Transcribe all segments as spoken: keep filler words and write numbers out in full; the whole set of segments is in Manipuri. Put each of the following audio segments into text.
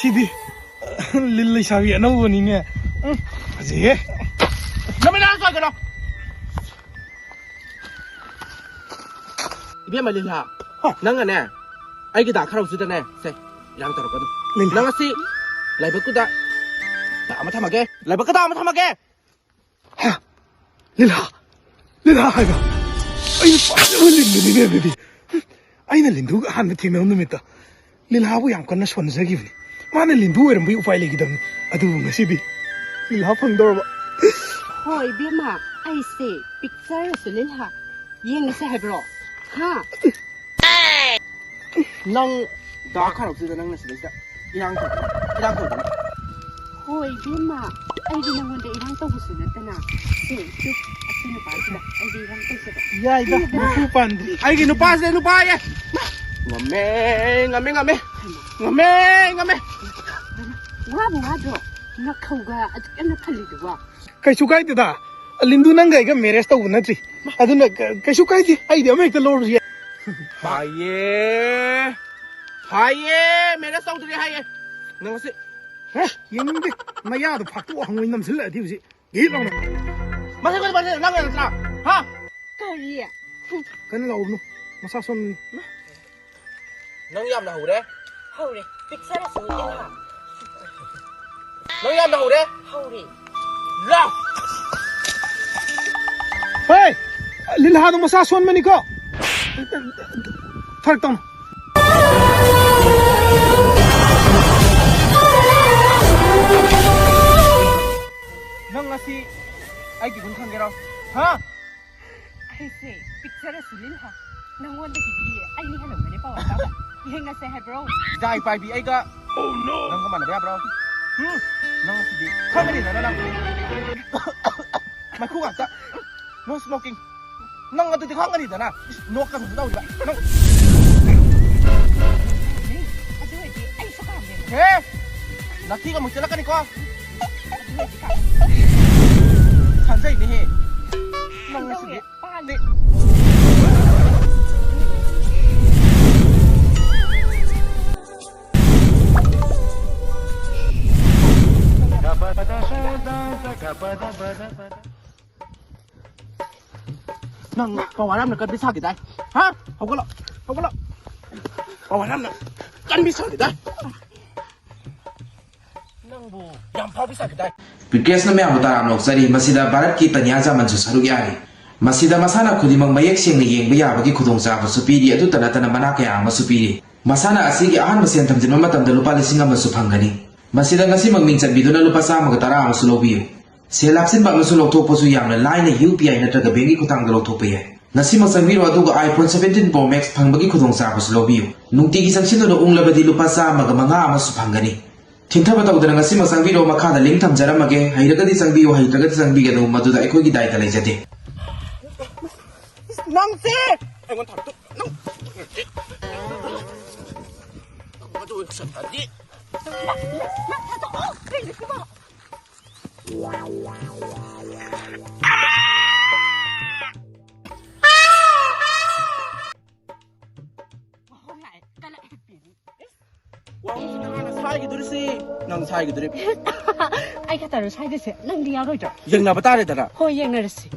ꯁꯤꯗꯤ ꯂꯤꯟ ꯂꯩꯁꯥꯕꯤ ꯑꯅꯧꯕꯅꯤꯅꯦ꯫ ꯎꯝ, ꯐꯖꯩꯍꯦ꯫ ꯅꯃꯤꯠ ꯅꯥ ꯁ꯭ꯋꯥꯏ ꯀꯩꯅꯣ꯫ ꯏꯕꯦꯝꯃ ꯂꯤꯂꯥ, ꯍꯥ? ꯅꯪꯅꯅꯦ, ꯑꯩꯒꯤ ꯗꯥ ꯈꯔꯧꯁꯤꯗꯅꯦ, ꯁꯦ, ꯏꯔꯥꯡ ꯇꯧꯔꯛꯀꯅꯨ꯫ ꯂꯤꯂꯥ꯫ ꯅꯪ ꯉꯁꯤ ꯂꯥꯏꯕꯛꯇꯨꯗ ꯗꯥ ꯑꯃ ꯊꯝꯃꯒꯦ, ꯂꯥꯏꯕꯛꯀ ꯗꯥ ꯑꯃ ꯊꯝꯃꯒꯦ꯫ ꯍꯥ? ꯂꯤꯂꯥ? ꯂꯤꯂꯥ ꯍꯥꯏꯕ? ꯑꯩꯅ ꯄꯥꯝꯖꯕ ꯂꯤꯟꯗꯨꯅꯤꯅꯦ ꯑꯗꯨꯗꯤ꯫ ꯑꯩꯅ ꯂꯤꯟꯗꯨꯒ ꯑꯍꯥꯟꯕ ꯊꯦꯡꯅꯕ ꯅꯨꯃꯤꯠꯇ ꯂꯤꯂꯥꯕꯨ ꯌꯥꯝ ꯀꯟꯅ ꯁꯣꯟꯖꯈꯤꯕꯅꯤ꯫ ꯃꯥꯅ ꯂꯤꯟꯗꯨ ꯑꯣꯏꯔꯝꯕꯒꯤ ꯎꯄꯥꯏ ꯂꯩꯈꯤꯗꯕꯅꯤ꯫ ꯑꯗꯨꯕꯨ ꯉꯁꯤꯗꯤ ꯂꯤꯂꯥ ꯐꯪꯗꯧꯔꯕ꯫ ꯍꯣꯏ, ꯏꯕꯦꯝꯃ, ꯑꯩꯁꯦ ꯄꯤꯛꯆꯔꯁꯨ ꯂꯤꯂꯥ ꯌꯦꯡꯉꯁꯦ ꯍꯥꯏꯕ꯭ꯔꯣ? ꯍꯥ? ꯅꯪ ꯗꯥ ꯈꯥꯔꯣꯛꯁꯤꯗ ꯅꯪꯅ ꯁꯤꯗꯩꯁꯤꯗ ꯏꯔꯥꯡ ꯇꯧꯗꯅ, ꯏꯔꯥꯡ ꯇꯧꯗꯅ꯫ ꯍꯣꯏ, ꯏꯕꯦꯝꯃ, ꯑꯩꯗꯤ ꯅꯪꯉꯣꯟꯗ ꯏꯔꯥꯡ ꯇꯧꯕꯁꯨ ꯅꯠꯇꯅ꯫ ꯁꯦ, ꯁꯦ, ꯑꯁꯤ ꯅꯨꯄꯥꯁꯤꯗ ꯑꯩꯗꯤ ꯏꯔꯥꯡ ꯇꯧꯁꯦꯕ꯫ ꯌꯥꯏꯗ, ꯃꯄꯨ ꯄꯥꯟꯗ꯭ꯔꯤ꯫ ꯑꯩꯒꯤ ꯅꯨꯄꯥꯁꯦ ꯅꯨꯄꯥ ꯌꯦ꯫ ꯉꯝꯃꯦ, ꯉꯝꯃꯦ, ꯉꯝꯃꯦ꯫ ꯉꯝꯃꯦ, ꯉꯝꯃꯦ꯫ ꯋꯥꯕꯨ ꯋꯥꯗ꯭ꯔꯣ? ꯅꯈꯧꯒ ꯑꯗꯨꯛ ꯌꯥꯝꯅ ꯐꯜꯂꯤꯗꯨꯕꯣ? ꯀꯩꯁꯨ ꯀꯥꯏꯗꯦꯗ꯫ ꯂꯤꯟꯗꯨ ꯅꯪꯒ ꯑꯩꯒ marriage ꯇꯧꯕ ꯅꯠꯇ꯭ꯔꯤ꯫ ꯑꯗꯨꯅ ꯀ-, ꯀꯩꯁꯨ ꯀꯥꯏꯗꯦ꯫ ꯑꯩꯗꯤ ꯑꯃ ꯍꯦꯛꯇ ꯂꯧꯔꯁꯨ ꯌꯥꯏ꯫ ꯍꯥꯏꯌꯦ꯫ ꯍꯥꯏꯌꯦ꯫ Marriage ꯇꯧꯗ꯭ꯔꯤ ꯍꯥꯏꯌꯦ꯫ ꯅꯪ ꯉꯁꯤ ꯍꯦ, ꯌꯦꯡꯅꯤꯡꯗꯦ꯫ ꯃꯌꯥꯗꯣ ꯐꯥꯛꯇꯣꯛꯑ ꯍꯪꯉꯣꯏ ꯅꯝꯁꯤꯜꯂꯛꯑꯗꯤ ꯍꯧꯖꯤꯛ꯫ ꯒꯤꯠ ꯂꯥꯎꯅ꯫ ꯃꯁꯤ ꯀꯩꯅꯣ, ꯃꯁꯤ ꯅꯪ ꯅꯠꯇ꯭ꯔꯥ? ꯍꯥ? ꯀꯔꯤ? ꯀꯟꯅ ꯂꯥꯎꯒꯅꯨ꯫ ꯃꯁꯥ ꯁꯣꯟꯕꯅꯤ꯫ ꯅꯪ ꯌꯥꯝꯅ ꯍꯧꯔꯦ꯫ ꯍꯧꯔꯦ꯫ ꯄꯤꯛꯆꯔꯁꯨ ꯏꯟꯍꯥ꯫ ꯅꯪ ꯌꯥꯝꯅ ꯍꯧꯔꯦ꯫ ꯍꯧꯔꯦ꯫ ꯂꯥꯎ! ꯍꯦ! ꯂꯤꯂꯥꯗꯣ ꯃꯁꯥ ꯁꯣꯟꯕꯅꯤꯀꯣ꯫ ꯐꯔꯛ ꯇꯧꯅ꯫ ꯅꯪ ꯉꯁꯤ ꯑꯩꯒꯤ ꯒꯨꯟ ꯈꯪꯒꯦꯔꯣ? ꯍꯥ? ꯑꯩꯁꯦ ꯄꯤꯛꯆꯔꯁꯨ ꯂꯤꯟ ꯍꯥ, ꯅꯪꯉꯣꯟꯗꯒꯤꯗꯤ ꯑꯩꯅ ꯍꯦꯜꯂꯝꯒꯅꯤ ꯄꯋꯥꯔ ꯇꯥꯕ꯫ ꯌꯦꯡꯉꯁꯦ ꯍꯥꯏꯕ꯭ꯔꯣ? ꯏꯖꯥꯏ ꯄꯥꯏꯕꯤ ꯑꯩꯒ ꯅꯪꯒ ꯃꯥꯟꯅꯕ ꯌꯥꯕ꯭ꯔꯣ? ꯍꯨꯝ? ꯅꯪ ꯉꯁꯤꯗꯤ ꯈꯪꯒꯅꯤꯗꯅ ꯅꯪ꯫ ꯃꯩꯈꯨ ꯉꯥꯛꯇ꯫ No smoking꯫ ꯅꯪ ꯑꯗꯨꯗꯤ ꯈꯪꯒꯅꯤꯗꯅ꯫ ꯏꯁ, ꯅꯣꯛꯀ ꯁꯨꯝ ꯇꯧꯔꯤꯕ꯫ ꯅꯪ ꯑꯗꯨ ꯑꯣꯏꯗꯤ ꯑꯩꯁꯨ ꯄꯥꯝꯃꯦ꯫ ꯍꯦ! ꯅꯥꯊꯤꯒ ꯑꯃꯨꯛ ꯆꯦꯜꯂꯛꯀꯅꯤꯀꯣ꯫ ꯑꯗꯨ ꯑꯣꯏꯗꯤ ꯄꯥꯝꯃꯦ꯫ ꯈꯟꯖꯩꯅꯦꯍꯦ꯫ ꯅꯪ ꯉꯁꯤꯗꯤ꯫ ꯄꯥꯝꯃꯦ꯫ ꯅꯪ ꯄꯋꯥꯔ ꯌꯥꯝꯅ ꯀꯟꯕꯤ ꯁꯥꯈꯤꯗꯥꯏ? ꯍꯥ? ꯍꯧꯒꯠꯂꯣ, ꯍꯧꯒꯠꯂꯣ꯫ ꯄꯋꯥꯔ ꯌꯥꯝꯅ ꯀꯟꯕꯤ ꯁꯥꯈꯤꯗꯥꯏ? ꯅꯪꯕꯨ ꯌꯥꯝ ꯐꯥꯎꯕꯤ ꯁꯥꯈꯤꯗꯥꯏ? ꯕ꯭ꯔꯤꯇꯤꯁꯅ ꯃꯌꯥꯝꯕꯨ ꯇꯔꯥꯝꯅ ꯑꯣꯛꯆꯔꯤ꯫ ꯃꯁꯤꯗ ꯚꯥꯔꯠꯀꯤ ꯇꯅꯤꯌꯥ ꯖꯥꯃꯟꯁꯨ ꯁꯔꯨꯛ ꯌꯥꯔꯤ꯫ ꯃꯁꯤꯗ ꯃꯁꯥꯟꯅ ꯈꯨꯗꯤꯡꯃꯛ ꯃꯌꯦꯛ ꯁꯦꯡꯅ ꯌꯦꯡꯕ ꯌꯥꯕꯒꯤ ꯈꯨꯗꯣꯡꯆꯥꯕꯁꯨ ꯄꯤꯔꯤ꯫ ꯑꯗꯨꯇ ꯅꯠꯇꯅ ꯃꯅꯥ ꯀꯌꯥ ꯑꯃꯁꯨ ꯄꯤꯔꯤ꯫ ꯃꯁꯥꯟꯅ ꯑꯁꯤꯒꯤ ꯑꯍꯥꯟꯕ ꯁꯦꯟ ꯊꯝꯖꯤꯟꯕ ꯃꯇꯝꯗ ꯂꯨꯄꯥ ꯂꯤꯁꯤꯡ ꯑꯃꯁꯨ ꯐꯪꯒꯅꯤ꯫ ꯃꯁꯤꯗ ꯉꯁꯤꯃꯛ ꯃꯤꯡ ꯆꯟꯕꯤꯗꯨꯅ ꯂꯨꯄꯥ ꯆꯥꯝꯃꯒ ꯇꯔꯥ ꯑꯃꯁꯨ ꯂꯧꯕꯤꯌꯨ꯫ ꯁꯦꯜ ꯍꯥꯞꯆꯤꯟꯕ ꯑꯃꯁꯨꯡ ꯂꯧꯊꯣꯛꯄꯁꯨ ꯌꯥꯝꯅ ꯂꯥꯏꯅ ꯌꯨ ꯄꯤ ꯑꯥꯏ ꯅꯠꯇ꯭ꯔꯒ ꯕꯦꯡꯒꯤ ꯈꯨꯠꯊꯥꯡꯗ ꯂꯧꯊꯣꯛꯄ ꯌꯥꯏ꯫ ꯉꯁꯤꯃꯛ ꯆꯪꯕꯤꯔꯣ, ꯑꯗꯨꯒ iPhone seventeen Pro Max ꯐꯪꯕꯒꯤ ꯈꯨꯗꯣꯡꯆꯥꯕꯁꯨ ꯂꯧꯕꯤꯌꯨ꯫ ꯅꯨꯡꯇꯤꯒꯤ ꯆꯪꯁꯤꯟꯗꯨꯅ ꯎꯪꯂꯕꯗꯤ ꯂꯨꯄꯥ ꯆꯥꯝꯃꯒ ꯃꯉꯥ ꯑꯃꯁꯨ ꯐꯪꯒꯅꯤ꯫ ꯊꯤꯡꯊꯕ ꯇꯧꯗꯅ ꯉꯁꯤꯃꯛ ꯆꯪꯕꯤꯔꯣ, ꯃꯈꯥꯗ link ꯊꯝꯖꯔꯝꯃꯒꯦ꯫ ꯍꯩꯔꯒꯗꯤ ꯆꯪꯕꯤꯌꯨ, ꯍꯩꯇ꯭ꯔꯒꯗꯤ ꯆꯪꯕꯤꯒꯅꯨ, ꯃꯗꯨꯗ ꯑꯩꯈꯣꯏꯒꯤ ꯗꯥꯏꯇ ꯂꯩꯖꯗꯦ꯫ ꯅꯪꯁꯦ! ꯑꯩꯉꯣꯟꯗ ꯊꯥꯔꯛꯇꯣ, ꯅꯪ! ꯅꯪ ꯊꯥꯗꯣꯛꯑꯣ, ꯀꯩꯅꯣ ꯁꯤꯕꯣ? ꯋꯥꯍꯣꯡ ꯂꯥꯛꯑꯦ꯫ ꯀꯜꯂꯛꯑꯦ꯫ ꯋꯥꯍꯣꯡꯁꯤ ꯀꯅꯥꯅ ꯁꯥꯏꯒꯤꯗꯣꯔꯤꯁꯤ? ꯅꯪ ꯁꯥꯏꯒꯤꯗꯣꯔꯤ꯫ ꯑꯩ ꯈꯛꯇꯔꯣ ꯁꯥꯏꯗꯣꯏꯁꯦ? ꯅꯪꯗꯤ ꯌꯥꯎꯔꯣꯏꯗ꯭ꯔꯣ? ꯌꯦꯡꯅꯕ ꯇꯥꯔꯦꯗꯅ꯫ ꯍꯣꯏ, ꯌꯦꯡꯅꯔꯁꯤ꯫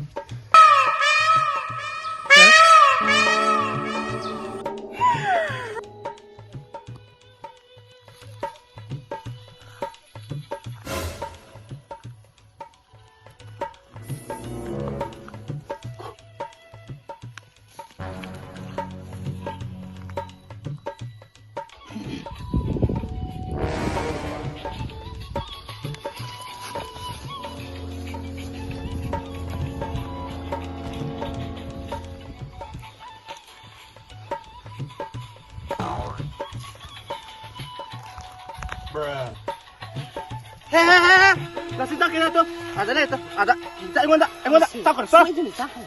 ꯍꯦ, ꯍꯦ, ꯍꯦ, ꯍꯦ! ꯂꯥꯁꯤ ꯆꯥꯛꯈꯤꯅ ꯇꯨ꯫ ꯑꯥꯗ ꯂꯩ ꯇꯨ꯫ ꯑꯥꯗ꯫ ꯑꯩꯉꯣꯟꯗ, ꯑꯩꯉꯣꯟꯗ ꯆꯥꯛꯈ꯭ꯔꯣ, ꯆꯥꯛꯈ꯭ꯔꯣ꯫ ꯁꯣꯏꯗꯅ ꯆꯥꯈ꯭ꯔꯦ꯫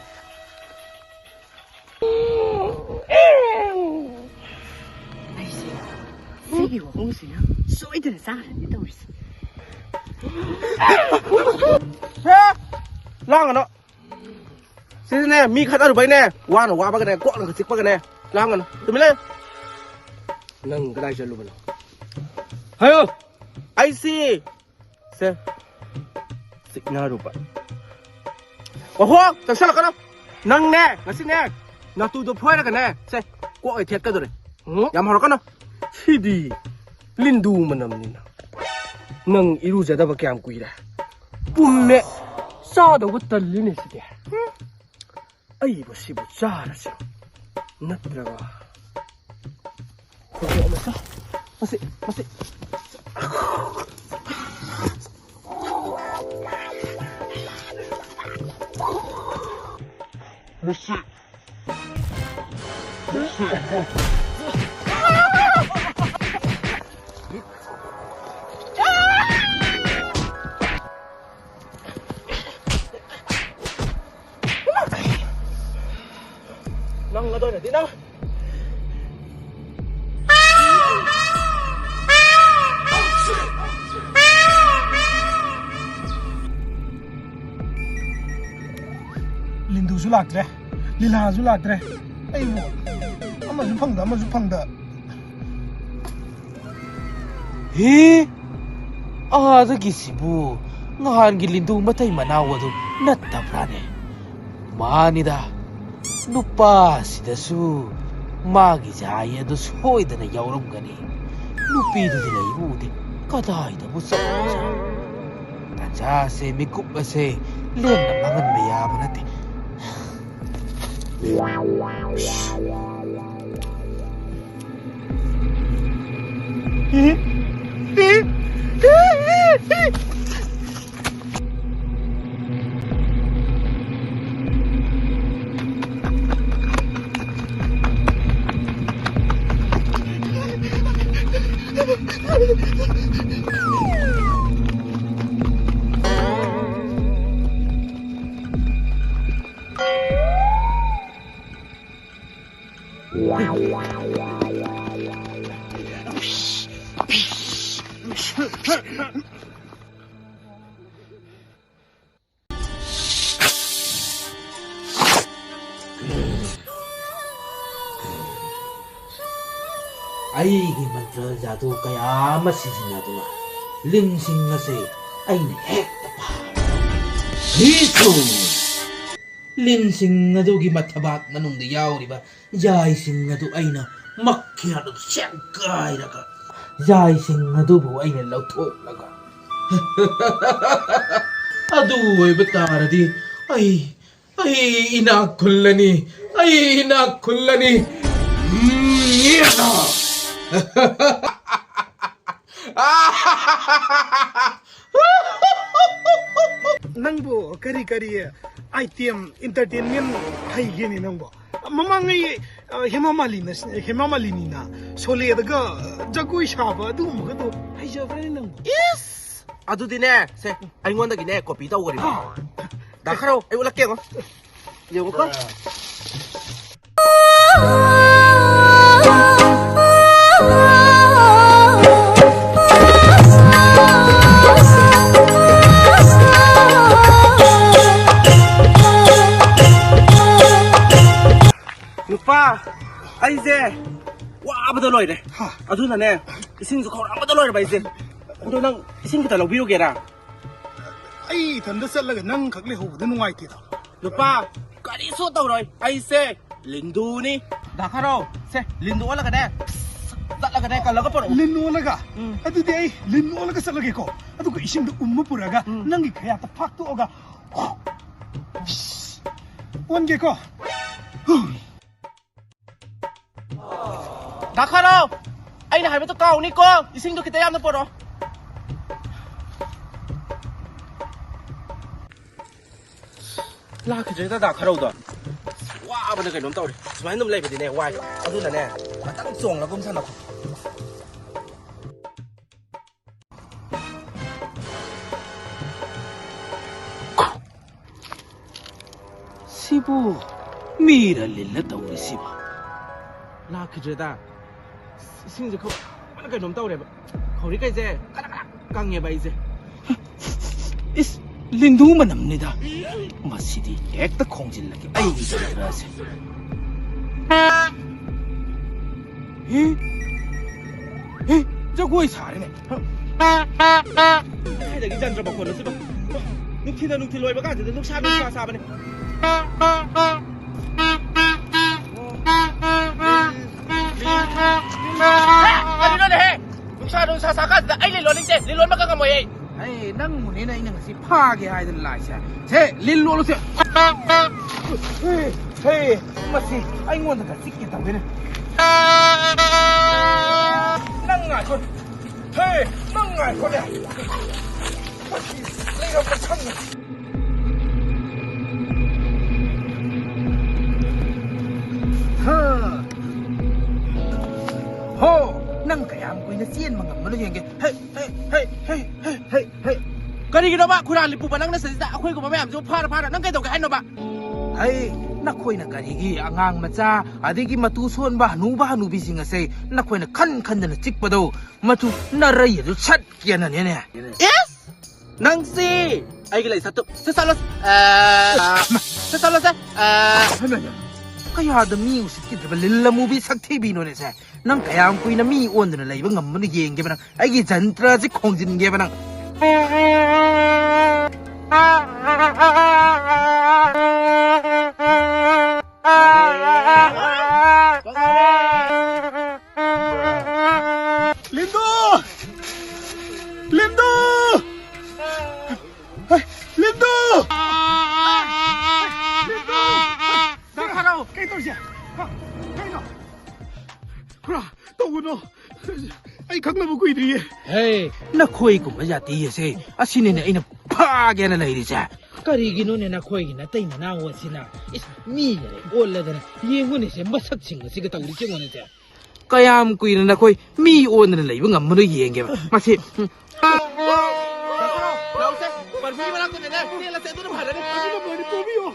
ꯑꯩꯁꯦ ꯁꯤꯒꯤ ꯋꯥꯍꯣꯡꯁꯤꯅ ꯁꯣꯏꯗꯅ ꯆꯥꯈ꯭ꯔꯅꯤ ꯇꯧꯔꯤꯁꯦ꯫ ꯍꯦ! ꯂꯥꯡꯒꯅꯣ꯫ ꯁꯤꯗꯅꯦ, ꯃꯤ ꯈꯠꯅꯔꯨꯕꯩꯅꯦ, ꯋꯥꯅ ꯋꯥꯕꯒꯅꯦ, ꯀꯣꯛꯅꯒ ꯆꯤꯛꯄꯒꯅꯦ, ꯂꯥꯡꯒꯅꯨ, ꯇꯨꯃꯤꯟ ꯂꯩꯌꯨ꯫ ꯅꯪ ꯀꯗꯥꯏ ꯆꯠꯂꯨꯕꯅꯣ? ꯍꯥꯏꯌꯣ꯫ ꯑꯩꯁꯤ, ꯁꯦ, ꯆꯤꯛꯅꯔꯨꯕ꯫ ꯑꯣꯍꯣ, ꯆꯪꯁꯜꯂꯛꯀꯅꯨ꯫ ꯅꯪꯅꯦ, ꯉꯁꯤꯅꯦ, ꯅꯇꯨꯗꯣ ꯐꯣꯏꯔꯒꯅꯦ, ꯁꯦ, ꯀꯣꯛ ꯑꯣꯏ ꯊꯦꯠꯀꯗꯧꯔꯦ꯫ ꯎꯝ, ꯌꯥꯝ ꯍꯧꯔꯛꯀꯅꯨ꯫ ꯁꯤꯗꯤ ꯂꯤꯟꯗꯨ ꯃꯅꯝꯅꯤꯅ꯫ ꯅꯪ ꯏꯔꯨꯖꯗꯕ ꯀꯌꯥꯝ ꯀꯨꯏꯔꯦ? ꯄꯨꯝꯃꯦ꯫ ꯆꯥꯗꯧꯕ ꯇꯜꯂꯤꯅꯦ ꯁꯤꯗꯤ꯫ ꯎꯝ꯫ ꯑꯩꯕꯨ ꯁꯤꯕꯨ ꯆꯥꯔꯁꯤꯔꯣ? ꯅꯠꯇ꯭ꯔꯒ ꯈꯣꯡꯎꯞ ꯑꯃ ꯆꯥ-, ꯃꯁꯤ, ꯃꯁꯤ꯫ ꯃꯁꯤ꯫ ꯅꯪ ꯑꯗꯨ ꯑꯣꯏꯔꯗꯤ ꯅꯪ꯫ ꯂꯤꯟꯗꯨꯁꯨ ꯂꯥꯛꯇ꯭ꯔꯦ, ꯂꯤꯂꯥꯁꯨ ꯂꯥꯛꯇ꯭ꯔꯦ꯫ ꯑꯩꯕꯨ ꯑꯃꯁꯨ ꯐꯪꯗ, ꯑꯃꯁꯨ ꯐꯪꯗ꯫ ꯍꯤ? ꯑꯥꯗꯒꯤꯁꯤꯕꯨ ꯅꯍꯥꯟꯒꯤ ꯂꯤꯟꯗꯨ ꯃꯇꯩ ꯃꯅꯥꯎ ꯑꯗꯨ ꯅꯠꯇꯕ꯭ꯔꯥꯅꯦ? ꯃꯥꯅꯤꯗ, ꯅꯨꯄꯥꯁꯤꯗꯁꯨ ꯃꯥꯒꯤ ꯖꯥꯏ ꯑꯗꯨ ꯁꯣꯏꯗꯅ ꯌꯥꯎꯔꯝꯒꯅꯤ꯫ ꯅꯨꯄꯤꯗꯨꯗꯤ ꯂꯩꯕ ꯎꯗꯦ, ꯀꯗꯥꯏꯗꯕꯨ ꯆꯠꯈ꯭ꯔꯖꯥꯠꯅꯣ? ꯇꯟꯖꯥꯁꯦ, ꯃꯤꯀꯨꯞ ꯑꯁꯦ ꯂꯦꯝꯅ ꯃꯥꯡꯍꯟꯕ ꯌꯥꯕ ꯅꯠꯇꯦ꯫ ꯑꯩꯒꯤ ꯃꯟꯇ꯭ꯔ ꯖꯥꯗꯨ ꯀꯌꯥ ꯑꯃ ꯁꯤꯖꯤꯟꯅꯗꯨꯅ ꯂꯤꯟꯁꯤꯡ ꯑꯁꯤ ꯑꯩꯅ ꯍꯦꯛꯇ ꯐꯥꯕ꯫ ꯍꯤꯁꯨ! ꯂꯤꯟꯁꯤꯡ ꯑꯗꯨꯒꯤ ꯃꯊꯕꯥꯛ ꯃꯅꯨꯡꯗ ꯌꯥꯎꯔꯤꯕ ꯌꯥꯏꯁꯤꯡ ꯑꯗꯨ ꯑꯩꯅ ꯃꯈꯦꯠ ꯑꯗꯨ ꯁꯦꯒꯥꯏꯔꯒ, ꯌꯥꯏꯁꯤꯡ ꯑꯗꯨꯕꯨ ꯑꯩꯅ ꯂꯧꯊꯣꯛꯂꯒ, ꯑꯗꯨ ꯑꯣꯏꯕ ꯇꯥꯔꯗꯤ ꯑꯩ, ꯑꯩ ꯏꯅꯥꯛ ꯈꯨꯜꯂꯅꯤ, ꯑꯩ ꯏꯅꯥꯛ ꯈꯨꯜꯂꯅꯤ꯫ ꯎꯝ, ꯌꯦ! ꯅꯪꯕꯨ ꯀꯔꯤ ꯀꯔꯤ item entertainment ꯍꯩꯒꯦꯅꯦ ꯅꯪꯕꯨ? ꯃꯃꯥꯡꯉꯩ, ꯑ, ꯍꯦꯃꯥ ꯃꯥꯂꯤꯅ, ꯍꯦꯃꯥ ꯃꯥꯂꯤꯅꯤꯅ ꯁꯣꯂꯦꯗꯒ ꯖꯒꯣꯏ ꯁꯥꯕ ꯑꯗꯨꯒꯨꯝꯕꯒꯗꯣ ꯍꯩꯖꯕ꯭ꯔꯅꯦ ꯅꯪꯕꯨ? ꯏꯁ! ꯑꯗꯨꯗꯤꯅꯦ, ꯁꯦ, ꯑꯩꯉꯣꯟꯗꯒꯤꯅꯦ copy ꯇꯧꯈꯔꯤꯕ꯫ ꯗꯥ ꯈꯔꯧ, ꯑꯩ ꯎꯠꯂꯛꯀꯦ ꯌꯦꯡꯉꯣ꯫ ꯌꯦꯡꯉꯨꯀꯣ꯫ ꯅꯨꯄꯥ, ꯑꯩꯁꯦ ꯋꯥꯕꯗ ꯂꯣꯏꯔꯦ꯫ ꯍꯥ꯫ ꯑꯗꯨꯅꯅꯦ, ꯏꯁꯤꯡꯁꯨ ꯈꯧꯔꯥꯡꯕꯗ ꯂꯣꯏꯔꯕ ꯑꯩꯁꯦ꯫ ꯑꯗꯣ ꯅꯪ ꯏꯁꯤꯡ ꯈꯤꯇ ꯂꯧꯕꯤꯔꯨꯒꯦꯔꯥ? ꯑꯩ ꯏꯊꯟꯗ ꯆꯠꯂꯒ ꯅꯪ ꯈꯛ ꯂꯩꯍꯧꯕꯗ ꯅꯨꯡꯉꯥꯏꯇꯦꯗ꯫ ꯅꯨꯄꯥ, ꯀꯔꯤꯁꯨ ꯇꯧꯔꯣꯏ꯫ ꯑꯩꯁꯦ ꯂꯤꯟꯗꯨꯅꯤ꯫ ꯗꯥ ꯈꯔꯧ, ꯁꯦ, ꯂꯤꯟꯗꯨ ꯑꯣꯜꯂꯒꯅꯦ, ꯆꯠꯂꯒꯅꯦ, ꯀꯜꯂꯒ ꯄꯨꯔꯛꯎ꯫ ꯂꯤꯟ ꯑꯣꯜꯂꯒ? ꯎꯝ꯫ ꯑꯗꯨꯗꯤ ꯑꯩ ꯂꯤꯟ ꯑꯣꯜꯂꯒ ꯆꯠꯂꯒꯦꯀꯣ꯫ ꯑꯗꯨꯒ ꯏꯁꯤꯡꯗ ꯎꯝꯃ ꯄꯨꯔꯒ ꯎꯝ꯫ ꯅꯪꯒꯤ ꯈꯌꯥꯠꯇ ꯐꯥꯛꯇꯣꯛꯑꯒ ꯑꯣꯟꯒꯦꯀꯣ꯫ ꯗꯥ ꯈꯔꯧ, ꯑꯩꯅ ꯍꯥꯏꯕꯗꯣ ꯀꯥꯎꯅꯤꯀꯣ, ꯏꯁꯤꯡꯗꯣ ꯈꯤꯇ ꯌꯥꯝꯅ ꯄꯨꯔꯛꯑꯣ꯫ ꯂꯥꯛꯈꯤꯗ꯭ꯔꯦꯗ ꯗꯥ ꯈꯔꯧꯗꯣ꯫ ꯋꯥꯕꯅ ꯀꯩꯅꯣꯝ ꯇꯧꯔꯦ꯫ ꯁꯨꯃꯥꯏꯅ ꯑꯗꯨꯝ ꯂꯩꯕꯗꯤꯅꯦ ꯋꯥꯏ꯫ ꯑꯗꯨꯅꯅꯦ, ꯉꯥꯛꯇꯪ ꯆꯣꯡꯂꯒꯨꯝ ꯁꯥꯟꯅꯈꯣ꯫ ꯁꯤꯕꯨ ꯃꯤꯔ ꯂꯤꯟꯂ ꯇꯧꯔꯤꯁꯤꯕꯣ? ꯂꯥꯛꯈꯤꯗ꯭ꯔꯦꯗ꯫ ꯏꯁꯤꯡꯁꯦ ꯈꯔ ꯀꯩꯅꯣꯝ ꯇꯧꯔꯦꯕ꯫ ꯈꯧꯔꯤꯈꯩꯁꯦ ꯀꯅꯥ ꯀꯅꯥ ꯀꯪꯉꯦꯕ ꯑꯩꯁꯦ꯫ ꯏꯁ, ꯂꯤꯟꯗꯨ ꯃꯅꯝꯅꯤꯗ꯫ ꯃꯁꯤꯗꯤ ꯍꯦꯛꯇ ꯈꯣꯡꯖꯤꯜꯂꯒꯦ ꯑꯩꯒꯤ ꯖꯒ꯭ꯔꯥꯁꯦ꯫ ꯍꯤ? ꯍꯤ? ꯖꯒꯣꯏ ꯁꯥꯔꯦꯅꯦ꯫ ꯀꯗꯥꯏꯗꯒꯤ ꯖꯟꯇ꯭ꯔ ꯃꯈꯣꯟꯅꯣ ꯁꯤꯕꯣ? ꯅꯨꯡꯊꯤꯜꯗ ꯅꯨꯡꯊꯤꯜ ꯑꯣꯏꯕ ꯀꯥꯟꯁꯤꯗ ꯅꯨꯡꯁꯥ ꯅꯨꯡꯁꯥ ꯁꯥꯕꯅꯦ꯫ ꯀꯔꯤꯅꯣꯅꯦꯍꯦ? ꯅꯨꯡꯁꯥ ꯅꯨꯡꯁꯥ ꯁꯥ ꯀꯥꯟꯁꯤꯗ ꯑꯩ ꯂꯤꯟ ꯂꯣꯟꯅꯤꯡꯗꯦ, ꯂꯤꯟ ꯂꯣꯟꯕꯒ ꯉꯝꯃꯣꯏ ꯑꯩ꯫ ꯑꯩ ꯅꯪꯕꯨꯅꯤꯅ ꯑꯩꯅ ꯉꯁꯤ ꯐꯥꯒꯦ ꯍꯥꯏꯗꯅ ꯂꯥꯛꯏꯁꯦ꯫ ꯁꯦ, ꯂꯤꯟ ꯂꯣꯜꯂꯨꯁꯦ꯫ ꯍꯦ, ꯍꯦ, ꯃꯁꯤ ꯑꯩꯉꯣꯟꯗꯒ ꯆꯤꯛꯀꯦ ꯇꯧꯋꯦꯅꯦ꯫ ꯅꯪ ꯉꯥꯏꯈꯣ꯫ ꯍꯦ, ꯅꯪ ꯉꯥꯏꯈꯣꯅꯦ꯫ ꯃꯁꯤ ꯂꯩꯔꯝꯕ ꯁꯪꯉꯦ꯫ ꯍꯥ꯫ ꯍꯣ, ꯅꯪ ꯀꯌꯥꯝ ꯀꯨꯏꯅ ꯆꯦꯟꯕ ꯉꯝꯕꯅꯣ ꯌꯦꯡꯒꯦ꯫ ꯍꯦ, ꯍꯦ, ꯍꯦ꯫ ꯀꯔꯤꯒꯤꯅꯣꯕ ꯈꯨꯔꯥ ꯂꯤꯄꯨꯕ ꯅꯪꯅ ꯁꯤꯗ ꯑꯩꯈꯣꯏꯒꯨꯝꯕ ꯃꯌꯥꯝꯁꯤꯕꯨ ꯐꯥꯔ ꯐꯥꯔ ꯅꯪ ꯀꯩꯗꯧꯒꯦ ꯍꯥꯏꯅꯣꯕ? ꯍꯩ, ꯅꯈꯣꯏꯅ ꯀꯔꯤꯒꯤ ꯑꯉꯥꯡ ꯃꯆꯥ, ꯑꯗꯒꯤ ꯃꯇꯨ ꯁꯣꯟꯕ ꯍꯅꯨꯕ ꯍꯅꯨꯕꯤꯁꯤꯡ ꯑꯁꯦ ꯅꯈꯣꯏꯅ ꯈꯟ ꯈꯟꯗꯅ ꯆꯤꯛꯄꯗꯧ, ꯃꯇꯨ ꯅꯔꯩ ꯑꯗꯨ ꯁꯠ ꯀꯦꯅꯅꯦꯅꯦ꯫ ꯏꯁ! ꯅꯪꯁꯤ ꯑꯩꯒꯤ ꯂꯩ ꯁꯠꯇꯨ꯫ ꯁꯤ ꯆꯠꯂꯣ꯫ ꯑ, ꯁꯤ ꯆꯠꯂꯣꯁꯦ꯫ ꯑ, ꯍꯩꯃꯥ, ꯀꯌꯥꯗ ꯃꯤ ꯎꯁꯤꯠꯈꯤꯗ꯭ꯔꯕ ꯂꯤꯜ ꯑꯃꯨꯕꯤ ꯁꯛꯊꯤꯕꯤꯅꯣꯅꯦ ꯁꯦ? ꯅꯪ ꯀꯌꯥꯝ ꯀꯨꯏꯅ ꯃꯤ ꯑꯣꯟꯗꯨꯅ ꯂꯩꯕ ꯉꯝꯕꯅꯣ ꯌꯦꯡꯒꯦꯕ ꯅꯪ꯫ ꯑꯩꯒꯤ ꯖꯟꯇ꯭ꯔꯁꯤ ꯈꯣꯡꯖꯤꯟꯒꯦꯕ ꯅꯪ꯫ ꯂꯤꯟꯗꯨ! ꯂꯤꯟꯗꯨ! ꯍꯩ, ꯂꯤꯟꯗꯨ! ꯂꯤꯟꯗꯨ! ꯗꯥ ꯈꯥꯔꯧ! ꯀꯩ ꯇꯧꯔꯤꯁꯦ? ꯍꯥ? ꯀꯩꯅꯣ? ꯈꯨꯔꯥ, ꯇꯧꯒꯅꯣ꯫ ꯑꯩ ꯈꯪꯅꯕ ꯀꯨꯏꯗ꯭ꯔꯤꯌꯦ꯫ ꯍꯦ, ꯅꯈꯣꯏꯒꯨꯝꯕ ꯖꯥꯇꯤ ꯑꯁꯦ ꯑꯁꯤꯅꯤꯅꯦ ꯑꯩꯅ ꯐꯥꯒꯦꯅ ꯂꯩꯔꯤꯁꯦ꯫ ꯀꯔꯤꯒꯤꯅꯣꯅꯦ ꯅꯈꯣꯏꯒꯤ ꯅꯇꯩ ꯅꯅꯥꯎ ꯑꯁꯤꯅ? ꯏꯁ, ꯃꯤꯒ ꯂꯩ ꯑꯣꯜꯂꯗꯅ ꯌꯦꯡꯉꯨꯅꯦꯁꯦ, ꯃꯁꯛꯁꯤꯡ ꯑꯁꯤꯒ ꯇꯧꯔꯤꯁꯦ ꯌꯦꯡꯉꯨꯅꯦꯁꯦ꯫ ꯀꯌꯥꯝ ꯀꯨꯏꯅ ꯅꯈꯣꯏ ꯃꯤ ꯑꯣꯟꯗꯅ ꯂꯩꯕ ꯉꯝꯕꯅꯣ ꯌꯦꯡꯒꯦꯕ꯫ ꯃꯁꯤ, ꯎꯝ꯫ ꯂꯥꯛꯑꯣꯁꯦ, ꯄꯔꯐ꯭ꯌꯨꯝ ꯃꯅꯥꯛꯇꯅꯦ, ꯆꯦꯜꯂꯁꯦ, ꯑꯗꯨꯅ ꯐꯔꯅꯤ꯫ ꯑꯗꯨꯅ ꯐꯔꯅꯤ, ꯄꯨꯕꯤꯌꯣ꯫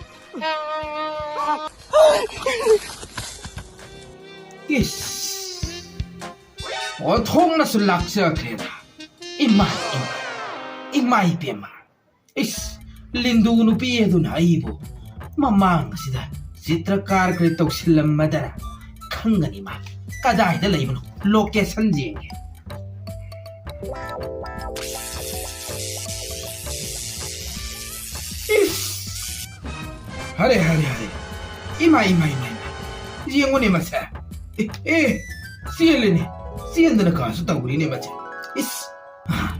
ꯏꯁ! ꯑꯣꯟꯊꯣꯛꯅꯁꯨ ꯂꯥꯛꯆꯈ꯭ꯔꯦꯗ꯫ ꯏꯃꯥ, ꯏꯃꯥ, ꯏꯃꯥ ꯏꯕꯦꯝꯃ꯫ ꯏꯁ! ꯂꯤꯟꯗꯨ ꯅꯨꯄꯤ ꯑꯗꯨꯅ ꯑꯩꯕꯨ ꯃꯃꯥꯡ ꯑꯁꯤꯗ ꯆꯤꯇ꯭ꯔꯀꯥꯔ ꯈꯔ ꯇꯧꯁꯤꯜꯂꯝꯃꯗꯅ ꯈꯪꯒꯅꯤ ꯃꯥ꯫ ꯀꯗꯥꯏꯗ ꯂꯩꯕꯅꯣ? ꯂꯣꯀꯦꯁꯟ ꯌꯦꯡꯒꯦ꯫ ꯑꯔꯦ, ꯑꯔꯦ, ꯑꯔꯦ꯫ ꯏꯃꯥ, ꯏꯃꯥ, ꯏꯃꯥ, ꯏꯃꯥ꯫ ꯌꯦꯡꯉꯨꯅꯦ ꯃꯁꯦ꯫ ꯑꯦ, ꯑꯦ, ꯆꯦꯜꯂꯦꯅꯦ꯫ ꯆꯦꯟꯗꯅ ꯀꯥꯁꯨ ꯇꯧꯔꯤꯅꯦ ꯃꯁꯦ꯫ ꯏꯁ, ꯑꯥ,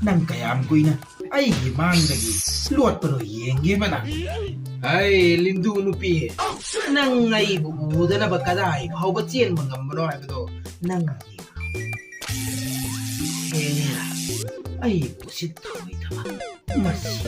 ꯅꯪ ꯀꯌꯥꯝ ꯀꯨꯏꯅ ꯑꯩꯒꯤ ꯃꯥꯡꯗꯒꯤ ꯂꯣꯠꯄꯅꯣ ꯌꯦꯡꯒꯦꯕ ꯅꯪ꯫ ꯍꯩ, ꯂꯤꯟꯗꯨ ꯅꯨꯄꯤ, ꯅꯪ ꯑꯩꯕꯨ ꯎꯗꯅꯕ ꯀꯗꯥꯏ ꯐꯥꯎꯕ ꯆꯦꯟꯕ ꯉꯝꯕꯅꯣ ꯍꯥꯏꯕꯗꯣ ꯅꯪ ꯌꯦꯡꯉꯨ꯫ ꯍꯦꯔꯥ, ꯑꯩꯕꯨ ꯎꯁꯤꯠꯇꯔꯣꯏꯗꯕ ꯃꯁꯤ꯫